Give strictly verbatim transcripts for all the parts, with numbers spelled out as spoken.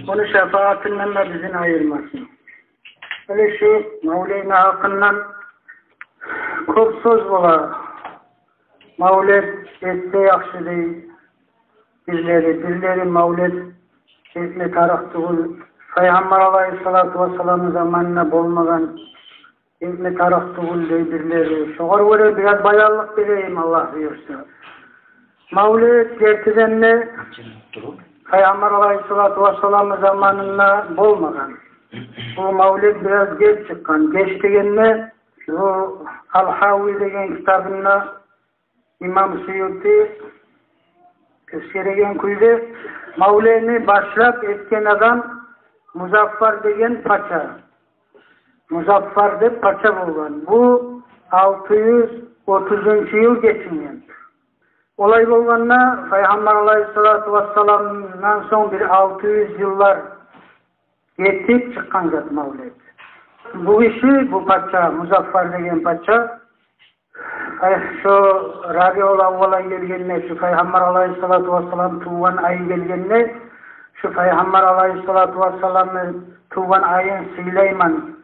Ону шапаатындан да бизин айырмасын. Гьали шу мавлетни гьакъындан кёп сёз бола. Мавлет этсе яхшы дей бирлери, бирлери мавлет этме тарыкъ тюгюл, Пайхаммар алайгьиссалату вассаламны заманында болмагъан, этме тарыкъ тюгюл дей бирлери. Шогъар гёре бираз баянлыкъ берейим, Аллагь буюрса. Мавлет гертиден де Пайхаммар алайгьиссалату вассаламны заманында болмагъан. Бу мавлет бираз геч чыкъгъан. Геч дегенде, бу Ал-Гьави деген китабында имам Суюти эсгереген кюйде, мавлетни башлап этген адам Музаффар деген пача. Музаффар деп пача болгъан. Бу алты юз отузунчу йыл гечинген. Олай болгъанда, Пайхаммар алайгьиссалату вассаламдан сонг бир алты юз йыллар гетип чыкъгъан зат мавлет. Бу гиши, бу пача, Музаффар деген пача, ай, шо Рабиул аввал ай гелгенде, шо Пайхаммар алайгьиссалату вассалам тувгъан ай гелгенде, шо Пайхаммар алайгьиссалату вассаламны тувгъан айын сыйлайман,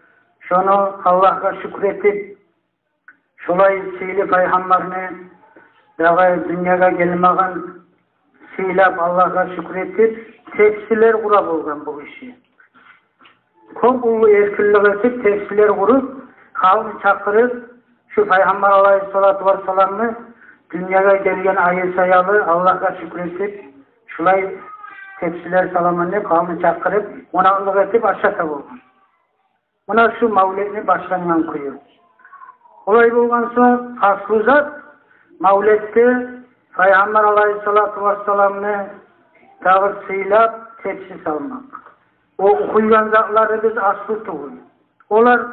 шону Аллагьгъа шюкюр этип, шолай сыйлы Пайхаммарны, дагъы дюньягъа гелмеген, сыйлап, Аллагьгъа шюкюр этип, тепсилер къура болгъан бу гиши. Кёп уллу эркинлик этип, тепсилер къуруп, халкъны чакъырып, шо Пайхаммар алайгьиссалату вассаламны дюньягъа гелген айы саялы Аллагьгъа шюкюр этип, шулай тепсилер саламан деп, халкъны чакъырып, къонакълыкъ этип ашата болгъан. Муна шу мавлетни башлангъан кюю. Олай болгъан сонг, аслу зат мавлетде Пайхаммар алайгьиссалату вассаламны дагъы сыйлап тепси салмакъ. О охуйгъан затларыбыз аслу тюгюл. Олар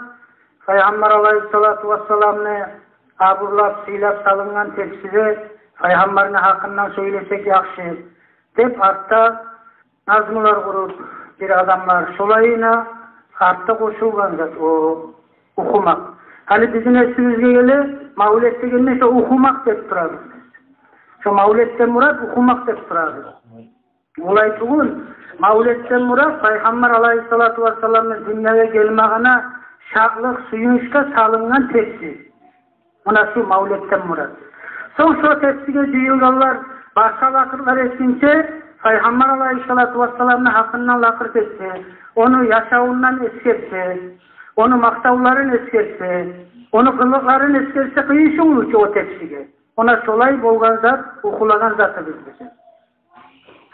Пайхаммар алайгьиссалату вассаламны абурлап, сыйлап салынгъан тепсиде Пайхаммарны гьакъындан сёйлесек яхшы деп, артда назмулар къуруп бир адамлар, шолайына артда къошулгъан зат о охумакъ. Гьали бизин эсибизге геле, мавлет дегенде шо охумакъ деп турабыз биз. Шо мавлетден мурат охумакъ деп турабыз. Олай тюгюл, мавлетден мурат Пайхаммар алайгьиссалату вассаламны дюньягъа гелмегине шатлыкъ, сююнчге салынгъан тепси. Муна шу мавлетден мурат. Сонг шо тепсиге жыйылгъанлар башгъа лакъырлар этгинче, Пайхаммар алайгьиссалату вассаламны гьакъындан лакъыр этсе, ону яшавундан эсгерсе, ону макътавларын эсгерсе, ону къылыкъларын эсгерсе, къыйышынлы чы о тепсиге. Муна шолай болгъан зат, охулагъан затыбыз бизин.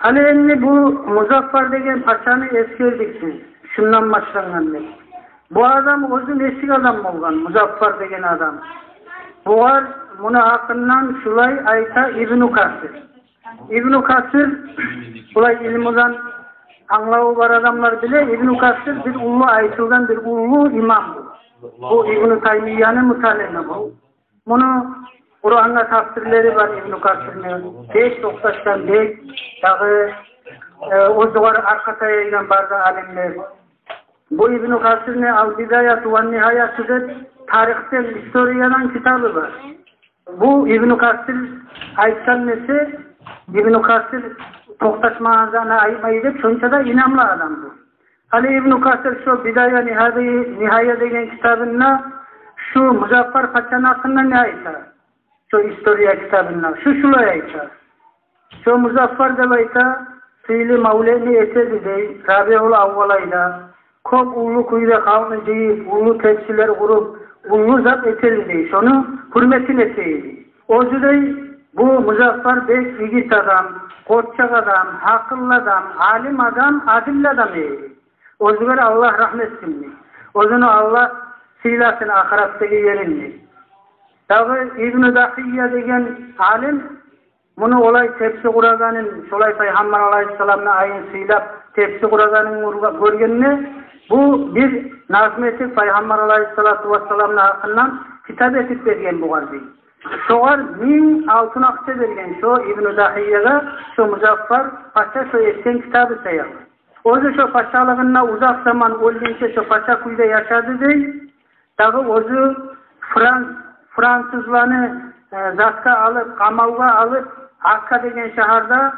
Гьали энни бу Музаффар деген пачаны эсгердик биз. Шундан башлангъан деп. Бу адам оьзю нечик адам болгъан, Музаффар деген адам? Бугъар, муну гьакъындан шулай айта Ибну Касир. Ибну Касир, булай илмудан англаву бар адамлар биле, Ибну Касир бир уллу айтылгъан, бир уллу имам бу. Бу Ибну Таймияны муталимы бу. Муну Къурангъа тафсирлери бар Ибну Касирни. Бек токъташгъан, бек дагъы, э, оьзюгер аркъа таяйгъан бары да алимлер. Бу Ибну Касирни Ал-Бидаяту ва Нигьаяту деп тарихден, историядан китабы бар. Бу Ибну Касир айтгъан нерсе, Ибну Касир токъташмагъан затны айтмай деп, шонча да инамлы адам бу. Гьали Ибну Касир шо Бидая, Нигьая, Нигьая деген китабында шу Музаффар пачаны гьакъында не айта? Шо история китабында шу шулай айта. Шо Музаффар деп айта, сыйлы мавлетни эте эди дей, Рабиул аввал айда. Кёп уллу кюйде халкъны жыйып, уллу тепсилер къуруп, уллу зат эте эди дей. Шону гьюрметин эте эди. Оьзю дей, бу Музаффар бек игит адам, къоччакъ адам, гьакъыллы адам, алим адам, адилли адам эди. Оьзюгер Аллагь рагьмат этсин дей. Оьзюню Аллагь сыйласын ахыратдагъы ерин дей. Дагъы Ибну Дахия деген алим муну олай тепси къурагъанын, шолай Пайхаммар алайгьиссаламны айын сыйлап тепси къурагъанын гёргенде, бу бир назму этип Пайхаммар алайгьиссалату вассаламны гьакъындан китап этип берген бугъар дей. Шогъар минг алтын акъча берген шо Ибну Дахиягъа, шо Музаффар пача шо этген китабы саялы. Оьзю шо пачалыгъында узакъ заман, оьлгенче шо пача кюйде яшады дей. Дагъы оьзю фран-, французланы, э, затгъа алып, къамавгъа алып, Акка деген шагьарда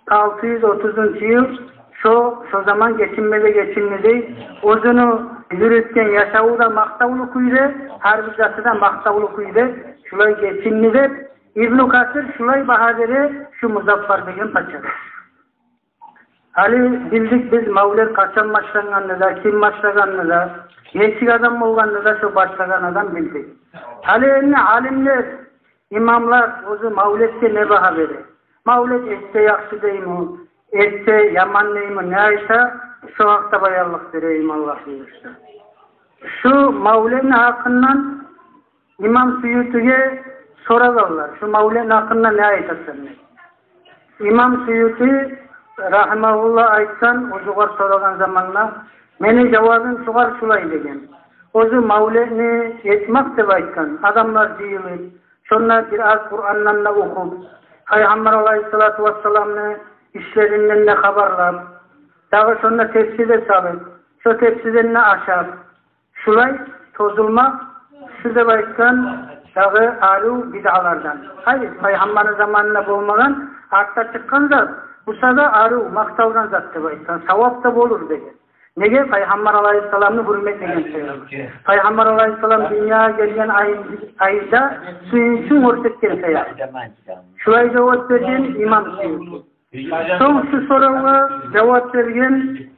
алты юз отузунчу йыл Шо, шо заман гечинме де гечинди дей. Оьзюню юрютген яшаву да макътавлу кюйде, гьар бир заты да макътавлу кюйде шулай гечинди деп, Ибну Касир шулай багьа бере шу Музаффар деген пачагъа. Гьали билдик биз мавлет къачан башлангъанны да, ким башлагъанны да, нечик адам болгъанны да, шо башлагъан адам билдик. Гьали энни алимлер, имамлар оьзю мавлетге не багьа бере? Мавлет этсе яхшы дейми, этсе яман дейми, не айта? Шо гьакъда баянлыкъ берейим, Аллагь буюрса. Шу мавлетни гьакъындан имам Суютиге сорагъанлар: «Шу мавлетни гьакъында не айтасан?» деп. Имам Суюти рагьимагьуллагь айтгъан, оьзюгер сорагъан заманда: «Мени жавабым шугъар шулай», – деген. Оьзю мавлетни этмек деп айтгъан, адамлар жыйылып, шонда бир аз Къурандан да охуп, Пайхаммар алайгьиссалату вассаламны ишлеринден де хабарлап, дагъы шонда тепси де салып, шо тепсиден де ашап, шулай тозулмакъ шу деп айтгъан дагъы арив бидъалардан. Гьай, Пайхаммарны заманында болмагъан, артда чыкъгъан зат, буса да арив, макъталгъан зат деп айтгъан, савап да болур деген. Неге? Пайхаммар алайгьиссаламны гьюрметлеген саялы. Пайхаммар алайгьиссалам дюньягъа гелген ай-, айда сююнчюн гёрсетген саялы. Шулай жавап берген имам Суюти. Сонг шу соравгъа жавап берген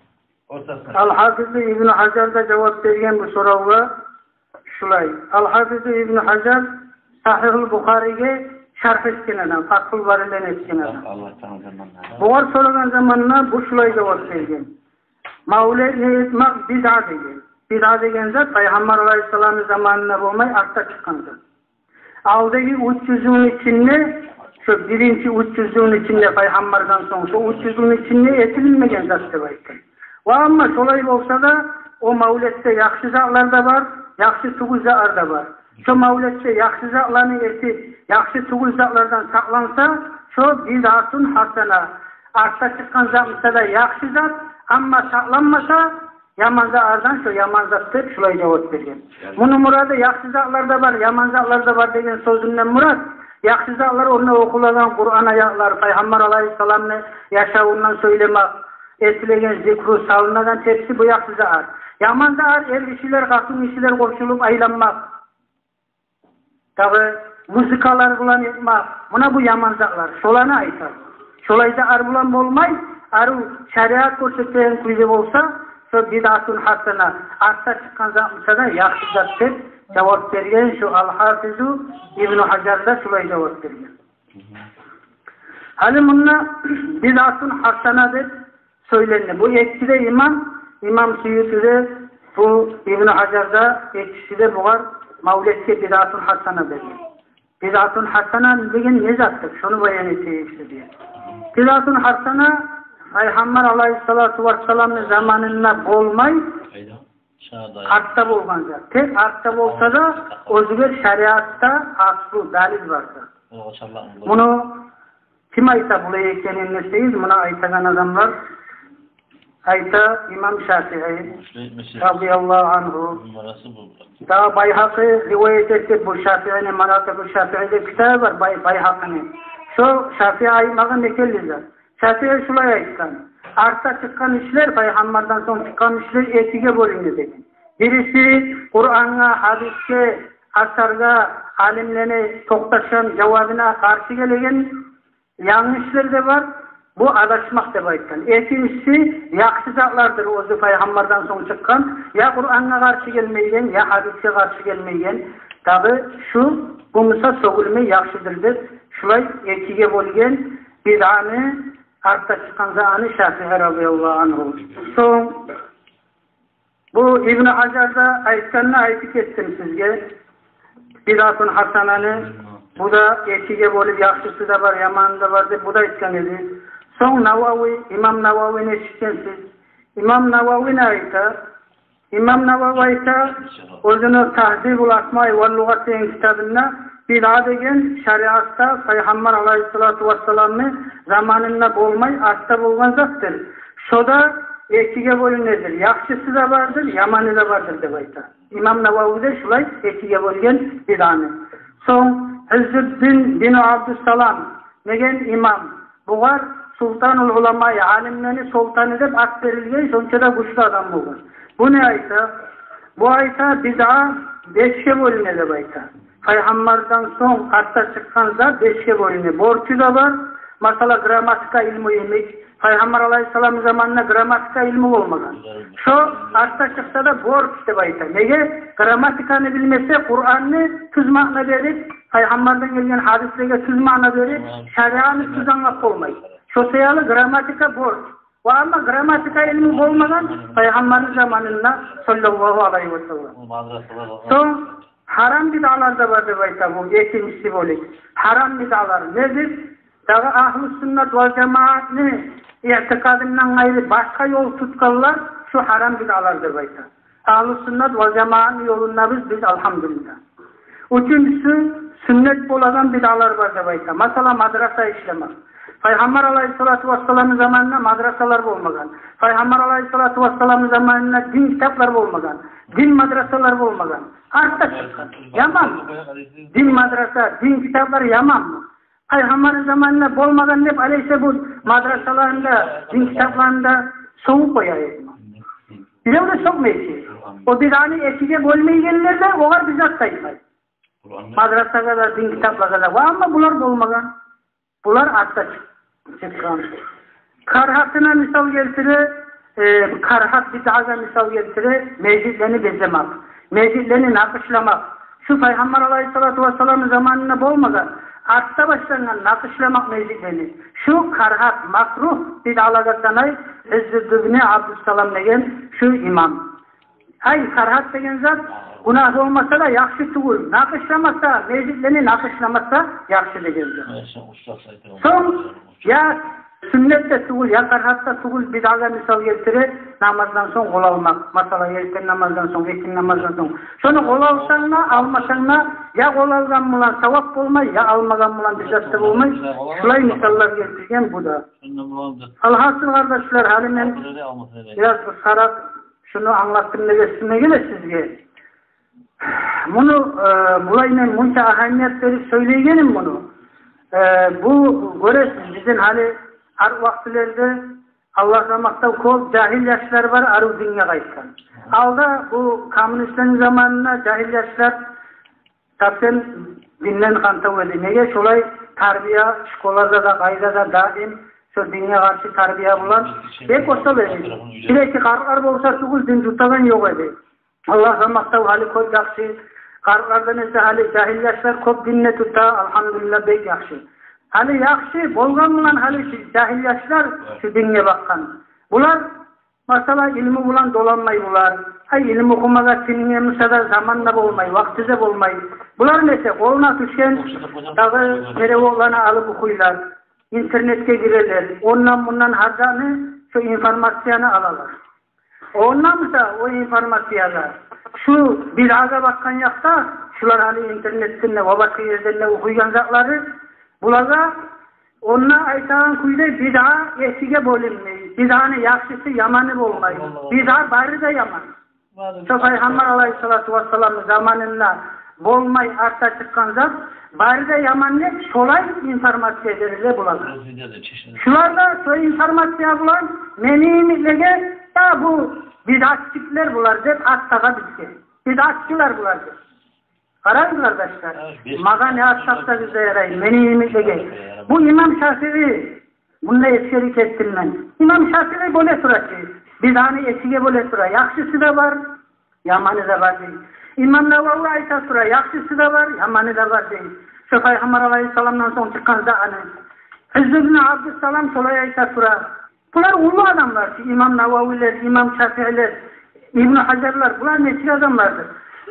Ал-Гьафиз Ибну Гьажар да жавап берген бу соравгъа шулай. Ал-Гьафиз Ибну Гьажар Сагьигьул Бухариге шаргь этген адам, Фатгьул Бариден этген адам. Бугъар сорагъан заманда бу шулай жавап берген: «Мавлетни этмек бидъа», – деген. Бидъа деген зат Пайхаммар алайгьиссаламны заманында болмай, артда чыкъгъан зат. Алдагъы уьч юз йылны ичинде, шо биринчи уьч юз йылны ичинде, Пайхаммардан сонг, шо уьч юз йылны ичинде этилинмеген зат деп айтгъан. Ва амма шолай болса да, о мавлетде яхшы затлар да бар, яхшы тюгюл затлар да бар. Шо мавлетде яхшы затланы этип, яхшы тюгюл затлардан сакъланса, шо бидъатун гьасана. Артда чыкъгъан зат буса да яхшы зат, амма сакъланмаса, яман затлардан шо яман зат деп шулай жавап берген. Муну мурады яхшы затлар да бар, яман затлар да бар деген сёзюнден мурат, яхшы затлар онда охулагъан Къуран аятлар, Пайхаммар алайгьиссаламны яшавундан сёйлемек, этилеген зикру, салынагъан тепси, бу яхшы затлар. Яман затлар эргишилер, къатынгишилер къошулуп айланмакъ, дагъы музыкалар булан этмек, муна бу яман затлар, шоланы айта. Шолай затлар булан болмай, арив шариат гёрсетеген кюйде болса, шо бидъатун гьасана, артда чыкъгъан зат буса да яхшы зат деп жавап берген шо Ал-Гьафизу Ибну Гьажар да, шулай жавап берген. Гьали мунда бидъатун гьасана деп сёйленди. Бу экиси де имам, имам Суюти де, бу Ибну Гьажар да, экиси де бугъар мавлетге бидъатун гьасана деген. Бидъатун гьасана деген не затдыр? Шону баян этейик сизге. Бидъатун гьасана Пайхаммар алайгьиссалату вассаламны заманында болмай, артда болгъан зат. Тек артда болса да, оьзюгер шариатда аслу, далил бар зат. Муну ким айта булай экенин десегиз, муна айтагъан адамлар айта имам Шафии, радияллагьу ангьу. Дагъы Байгьакъи риваят этди, бу Шафиини, Маратибу Шафии деп китабы бар Бай-, Байгьакъини. Шо Шафии айтмагъа не келди зат? Шафии шулай айтгъан: артда чыкъгъан ишлер, Пайхаммардан сонг чыкъгъан ишлер экиге бёлюне деген. Бириси Къурангъа, гьадисге, асаргъа, алимлени токъташгъан жавабына къаршы гелеген янгы ишлер де бар, бу адашмакъ деп айтгъан. Экинчиси яхшы затлардыр, оьзю Пайхаммардан сонг чыкъгъан, я Къурангъа къаршы гелмейген, я гьадисге къаршы гелмейген. Дагъы шу, бу буса сёгюлмей яхшыдыр деп, шулай экиге бёлген бидъаны, артда чыкъгъан затны Шафии, радияллагьу ангьу. Сонг бу Ибну Гьажар да айтгъанны айтып гетдим сизге. Бидъатун гьасананы бу да экиге бёлюп, яхшысы да бар, яманы да бар деп, бу да айтгъан эди. Сонг Навави, имам Нававини эшитгенсиз. Имам Навави не айта? Имам Навави айта, оьзюню «Тагьзибул асмаи вал лугъат» деген китабында: бидъа деген шариатда Пайхаммар алайгьиссалату вассаламны заманында болмай, артда болгъан затдыр. Шо да экиге бёлюнедир. Яхшысы да бардыр, яманы да бардыр деп айта. Имам Навави де шулай экиге бёлген бидъаны. Сонг Иззуддин бин Абдуссалам деген имам, бугъар Султанул уламаи, алимлени султаны деп ат берилген, шонча да гючлю адам болгъан. Бу не айта? Бу айта, бидъа бешге бёлюне деп айта. Пайхаммардан сонг артда чыкъгъан зат бешге бёлюне. Борчу да бар, масала, грамматика илму йимик. Пайхаммар алайгьиссаламны заманында грамматика илму болмагъан. Шо артда чыкъса да борч деп айта. Неге? Грамматиканы билмесе, Къуранны тюз маъна берип, Пайхаммардан гелген гьадислеге тюз маъна берип, шариатны тюз англап болмай. Шо саялы грамматика борч. Ва амма грамматика илму болмагъан Пайхаммарны заманында, саллаллагьу алайгьи ва саллам. Сонг гьарам бидъалар да бар деп айта бу экинчиси бёлюк. Гьарам бидъалар недир? Дагъы агьлу суннат вал жамаатны иътикъадындан къайры башгъа ёл тутгъанлар, шу гьарам бидъалар деп айта. Агьлу суннат вал жамаатны ёлунда биз, биз, алгьамдулиллагь. Уьчюнчюсю, суннат болагъан бидъалар бар деп айта. Масала, мадраса ишлемек. Пайхаммар алайгьиссалату вассаламны заманында мадрасалар болмагъан. Пайхаммар алайгьиссалату вассаламны заманында дин китаплар болмагъан. Дин мадрасалар болмагъан. Артда чыкъгъан. Яман. Дин мадраса, дин китаплар яманмы? Пайхаммарны заманында болмагъан деп, алайса, бу мадрасаланы да, дин китапланы да сёгюп къоя эдими? Бирев де сёкмей чи. О бидъаны экиге бёлмейгенлер де, огъар бир зат да айтмай. Мадрасагъа да, дин китаплагъа да. Ва амма булар болмагъан. Булар артда чыкъ-, чыкъгъан. Карагьатына мисал гелтире, э, карагьат бидъагъа мисал гелтире, межитлени беземек, межитлени накъышламакъ. Шу Пайхаммар алайгьиссалату вассаламны заманында болмагъан, артда башлангъан накъышламакъ межитлени. Шу карагьат, макругь бидъалагъа санай Иззуддин ибни Абдуссалам деген шу имам. Ай, карагьат деген зат, гюнагь болмаса да, яхшы тюгюл. Накъышламаса, межитлени накъышламаса, яхшы деген зат. Сонг, я суннат да тюгюл, я карагьат да тюгюл, бидъагъа мисал гелтире, намаздан сонг къол алмакъ. Масала, эртен намаздан сонг, экинди намаздан сонг. Шону къол алсанг да, алмасанг да, я къол алгъан булан савап болмай, я алмагъан булан бир зат да болмай. Шулай мисаллар гелтирген бу да. Алгьасыл, къардашлар, гьали мен бираз къысгъаракъ шуну англатдым, неге, сизге де, сизге. Муну, э, булай мен мунча агьамият берип сёйлейгеним муну. Э, бу, гёресиз, бизин гьали гьар вакътилерде, Аллагьгъа макътав, кёп жагьил яшлар бар, арив динге къайтгъан. Алда бу коммунистлени заманында жагьил яшлар совсем динден къантав эди. Неге, шолай тарбия, школада да, къайда да даим шо динге къаршы тарбия булан бек осал эди. Бир-эки къаркъар болса тюгюл, дин тутагъан ёкъ эди. Аллагьгъа макътав, гьали кёп яхшы. Къаркъардан эсе гьали жагьил яшлар кёп динни тута, алгьамдулиллагь, бек яхшы. Гьали яхшы болгъан булан, гьали жагьил яшлар шу динге бакъгъан. Булар, масала, илму булан доланмай булар. Ай, илму охумагъа кимге буса да заман да болмай, вакъти де болмай. Булар несе, къолуна тюшген дагъы переводланы алып охуйлар. Интернетге гирелер. Ондан-мундан гьар затны, шо информацияны алалар. Ондан буса о информациягъа, шу бидъагъа бакъгъан якъда, шулар гьали интернетден де, ва башгъа ерден де охуйгъан затлары, булагъа онда айтагъан кюйде бидъа экиге бёлюнмей. Бидъаны яхшысы, яманы болмай. Бидъа бары да яман. Шо Пайхаммар алайгьиссалату вассаламны заманында болмай артда чыкъгъан зат, бары да яман деп, шолай информация бериле булагъа. Шулар да шо информация булан мени йимиклеге да бу бидъатчылар булар деп ат тагъа бизге. Бидъатчылар булар деп. Къарагъыз, къардашлар, магъа не ат такъса да ярай, мени йимиклеге. Бу имам Шафии, мунда эсгерип гетдим мен. Имам Шафии бёле тура чы, бидъаны экиге бёле тура. Яхшысы да бар, яманы да бар дей. Имам Навави айта тура, яхшысы да бар, яманы да бар дей. Шо Пайхаммар алайгьиссаламдан сонг чыкъгъан затны. Иззуддин Абдуссалам шолай айта тура. Булар уллу адамлар чы, имам Нававилер, имам Шафиилер, Ибну Гьажарлар, булар нечик адамлардыр?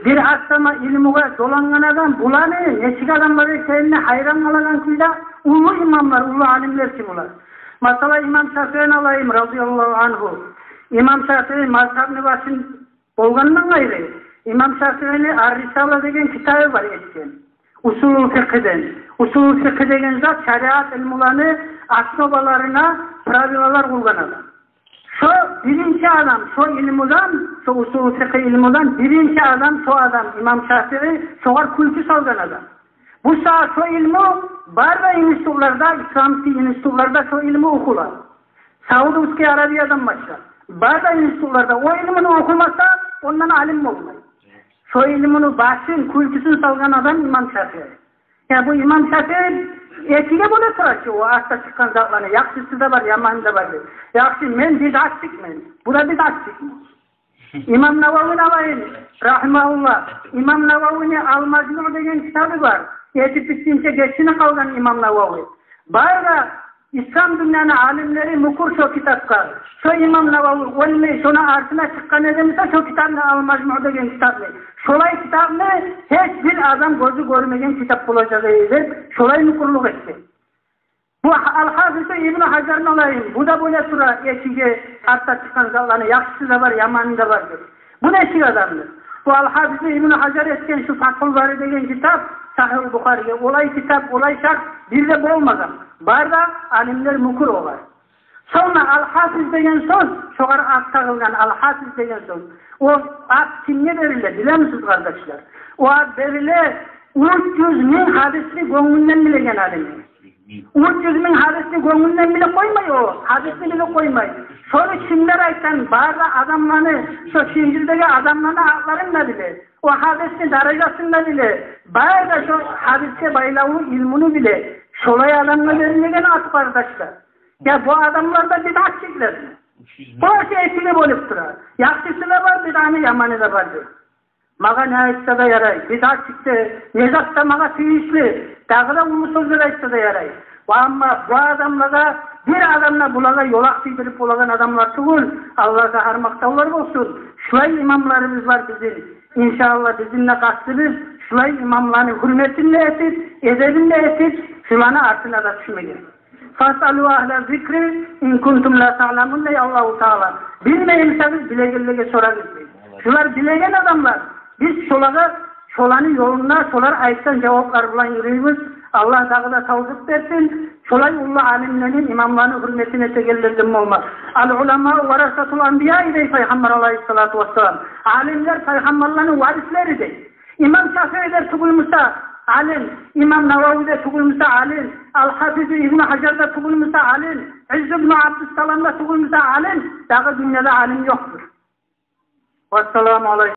Бир аз сама илмугъа долангъан адам, буланы нечик адамлар экенине гьайран къалагъан кюйде, уллу имамлар, уллу алимлер чы булар. Масала, имам Шафиини алайым, разияллагьу ангьу. Имам Шафии мазгьабны башын болгъандан къайры, имам Шафиини Ар-Рисала деген китабы бар этген. Усулул фикъгьден. Усулул фикъгь деген зат шариат илмуланы основаларына правилалар къургъан адам. Шо биринчи адам, шо илмудан, шо усулул фикъгь илмудан биринчи адам, шо адам, имам Шафии, шогъар кюлчю салгъан адам. Бу са-, шо илму бары да институтларда, исламский институтларда шо илму охула. Саудовский Аравиядан башлап, бары да институтларда о илмуну охумаса, ондан алим болмай. Шо илмуну башын, кюлкюсюн салгъан адам имам Шафии. Я бу имам Шафии экиге бёле тура чы о артда чыкъгъан затланы, яхшысы да бар, яманы да бар деп. Яхшы, мен бидатчыкъман, бу да бидатчыкъмы? Имам Нававини алайым, рагьимагьуллагь. Имам Нававини «Ал-Мажмуъ» деген китабы бар. Этип битгинче гечинип къалгъан имам Навави. Бары да ислам дюньяны алимлери мюкюр шо китапгъа. Шо имам Навави оьлмей, шону артына чыкъгъан эди буса, шо китапны, «Ал-Мажмуъ» деген китапны, шолай китапны гьеч бир адам гёзю гёрмеген китап болажакъ эди деп, шолай мюкюрлюк этди. Бу Ал-Гьафиз ибну Гьажарны алайым. Бу да бёле тура экиге, артда чыкъгъан затланы, яхшысы да бар, яманы да бар деп. Бу нечик адамдыр? Бу Ал-Гьафиз ибну Гьажар этген шу «Фатгьул Бари» деген китап, Сагьигьул Бухариге олай китап, олай шаргь бир де болмагъан. Бары да алимлер мюкюр огъар. Сонг Ал-Гьафиз деген сёз, шогъар ат тагъылгъан Ал-Гьафиз деген сёз. О ат кимге бериле, билемисиз, къардашлар? О ат бериле уьч юз минг гьадисни гёнгюнден билеген алимге. Уьч юз минг гьадисни гёнгюнден билип къоймай о, гьадисни билип къоймай. Шону кимлер айтгъан, бары да адамланы, шо Шинжирдеги адамланы атларын да биле. О гьадисни даражасын да биле. Бары да шо гьадисге байлавлу илмуну биле. Шолай адамгъа берилеген ат, къардашлар. Я бу адамлар да бидатчылар. Бу иши экиге бёлюп тура. Яхшысы да бар биданы, яманы да бар деп. Магъа не айтса да ярай, бидатчы деп, не зат да магъа тийишли, дагъы да уллу сёзлер айтса да ярай. Ва амма бу адамлагъа, бир адам да булагъа ёлакъ тийдирип болагъан адамлар тюгюл, Аллагьгъа гьар макътавлар болсун. Шулай имамларыбыз бар бизин. Иншааллагь, бизин де къастыбыз шулай имамланы гьюрметин де этип, эдебин де этип, шуланы артына да тюшмеге. «Фасъалу агьла зикри ин кунтум ла таъламун», дей Аллагьу Таала. Билмей бусагъыз, билегенлеге сорагъыз, дей. Шулар билеген адамлар. Биз шолагъа, шоланы ёлунда, шолар айтгъан жаваплар булан юрюйбюз. Аллагь дагъы да тавфикъ берсин. Шолай уллу алимлени, имамланы гьюрметин этегенлерден болма. «Ал-уламау варасатул анбияи», дей Пайхаммар алайгьиссалату вассалам. Алимлер пайхаммарланы варислери, дей. Имам Шафии де тюгюл буса алим, имам Навави де тюгюл буса алим, Ал-Гьафиз ибну Гьажар да тюгюл буса алим, Изз ибну Абдуссалам да тюгюл буса алим, дагъы дюньяда алим ёкъдур. Вассаламу алайкум.